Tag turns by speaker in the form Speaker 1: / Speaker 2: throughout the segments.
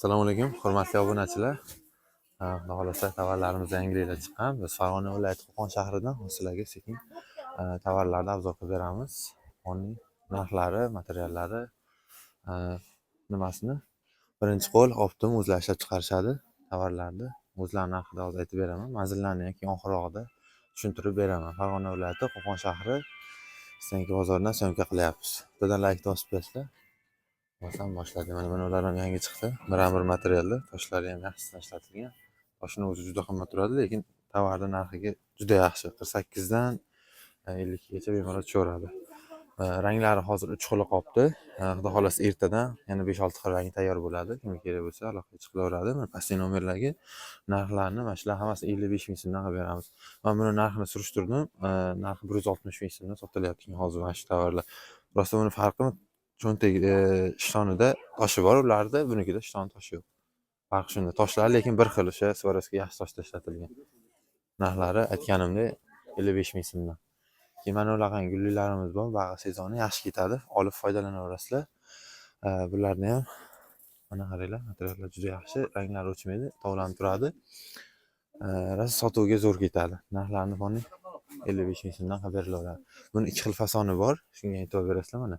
Speaker 1: Assalomu alaykum, hurmatli obunachilar. Xudo xohlasa, tovarlarimiz yangiliklar chiqqan. Biz Farg'ona viloyati Qo'qon shahridan sizlarga sekin tovarlarni обзор qilib beramiz. Uning narxlari, materiallari, nimasini birinchi qo'l оптом o'zlari ishlab chiqarishadi tovarlarni. O'zlari narxida hozir aytib beraman. Manzillarni ham keyin oxirrog'ida tushuntirib beraman. Farg'ona viloyati Qo'qon shahri Stanki bozoridan съёмка qilyapmiz. Birdan like bosib qo'yasizlar. Bosam boshladi. Mana ular ham yangi chiqdi. Мрамор materialda, toshlari ham yaxshisidan ishlatilgan. Toshini o'zi juda qimmat turadi, lekin tovarni narxiga juda yaxshi. 48 dan 52 gacha bemalol tushaveradi. Ranglari hozir 3 xili qolibdi. Xudo xohlasa ertadan yana 5-6 xil rangi tayyor bo'ladi. Kimga kerak bo'lsa aloqaga chiqilaveradi. Mana pastki nomerlarga narxlarni mana shular hammasi 55 ming so'mdan qilib beramiz. Men buni narxini surishtirdim. Narxi 160 ming so'mdan sotilyapti hozir mana shu tovarlar. Rosti buni farqi cho'ntak ishtonida toshi bor ularda, bunikida ishton toshi yo'q. Farq shunda. Toshlar lekin bir xil, o'sha Swarovski yaxshi toshda ishlatilgan. Narxlari aytganimdek 55 ming so'mdan. Keyin mana bunaqa gullilarimiz bor, bag'i sezoni yaxshi ketadi. Olib foydalanaverasizlar. Bularni ham mana qaranglar, materiallar juda yaxshi, ranglari o'chmaydi, tovlanib turadi. Rosa sotuvga zo'r ketadi. Narxlarini buni 55 ming so'mdan qilib berilaveradi. Buni ikki xil fasoni bor, shunga e'tibor berasizlar mana.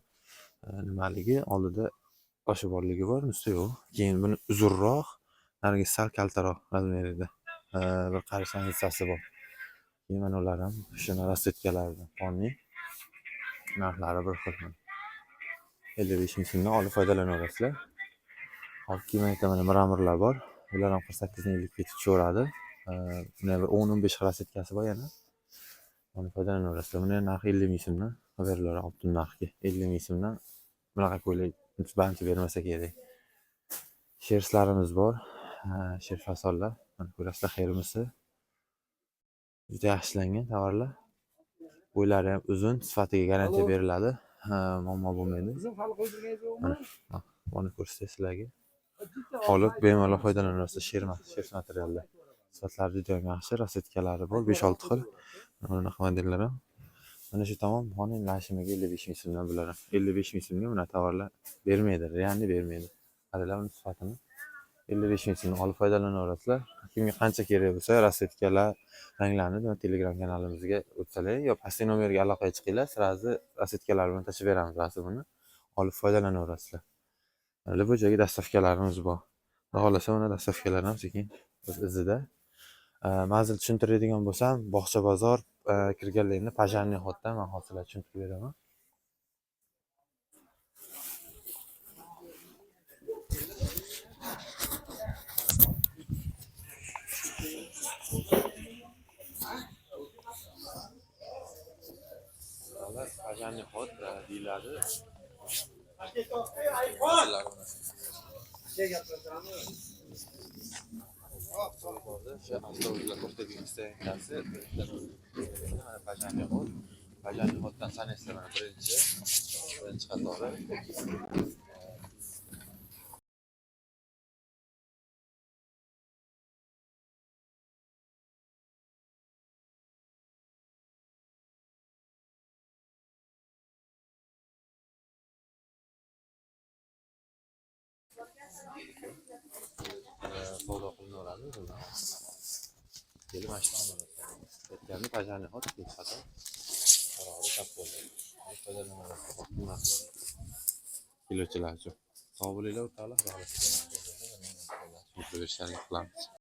Speaker 1: Nimaligi oldida toshi borligi bor, unisi yo'q. Keyin buni uzunroq, narigi sal kaltaroq razmerida. Bir qarich hissasi bor. Keyin mana ular ham shuni расцветка laridan fonning narxlari bir xil. 55 ming so'mdan olib foydalanaverasizlar. Hop, keyin mana мрамор lar bor. Bular ham 48 dan 50 gacha tushaveradi. Buni bir 10-15 xil расцветка si bor yana. Uni foydalanaverasizlar. Buni narxi 50 ming so'mdan berilaveradi, оптом narxiga. 50 ming so'mdan bunaqa ko'ylak bancha bermasa kerak. Шерсть larimiz bor. Шерсть fasonlar. Mana ko'rasizlar, Hermesi. Juda yaxshilangan tovarlar. Bo'ylari ham uzun, sifatiga garantiya beriladi. Muammo bo'lmaydi. Mana buni ko'rsatay sizlarga. Olib bemalol foydalanaverasiz шерсть materialda. Sifatlari juda ham yaxshi, расцветка lari bor, 5-6 xil. Mana bunaqa modellar ham. Mana shu tamom, xonim lashimiga 55 ming so'mdan bular ham. 55 ming so'mga bunaqa tovarlar bermaydi, реально bermaydi. Qaranglar uni sifatini. 55 ming so'mdan olib foydalanaverasizlar. Kimga qancha kerak bo'lsa, расцветка lar, ranglarni Telegram kanalimizga o'tsalar yo pastki nomerga aloqaga chiqinglar, сразу расцветка lar bilan tashlab beramiz rasmini. Olib foydalanaverasizlar. Любой joyga доставка larimiz bor. Xudo xohlasa mana доставка lar ham sekin o'z izida. Manzil tushuntiradigan bo'lsam, Bog'cha bozor kirganligimda пожарный ход dan men hozir sizlarga tushuntirib beraman. Пожарный ход deyiladi. O'sha avtobuslar to'xtaydigan стоянка si mana пожарный ход. Пожарный ход dan sanaysizlar mana birinchi qatori. Savdo qilinaveradi bundan. Kelib mana shu aytganimda пожарный ход ikkinchi qator qarori chap qo'lda. Foydalanaverasiz. Keluvchilar uchun. Sog' bo'linglar, o'rtoqlar. Xudo xohlasa, qilamiz.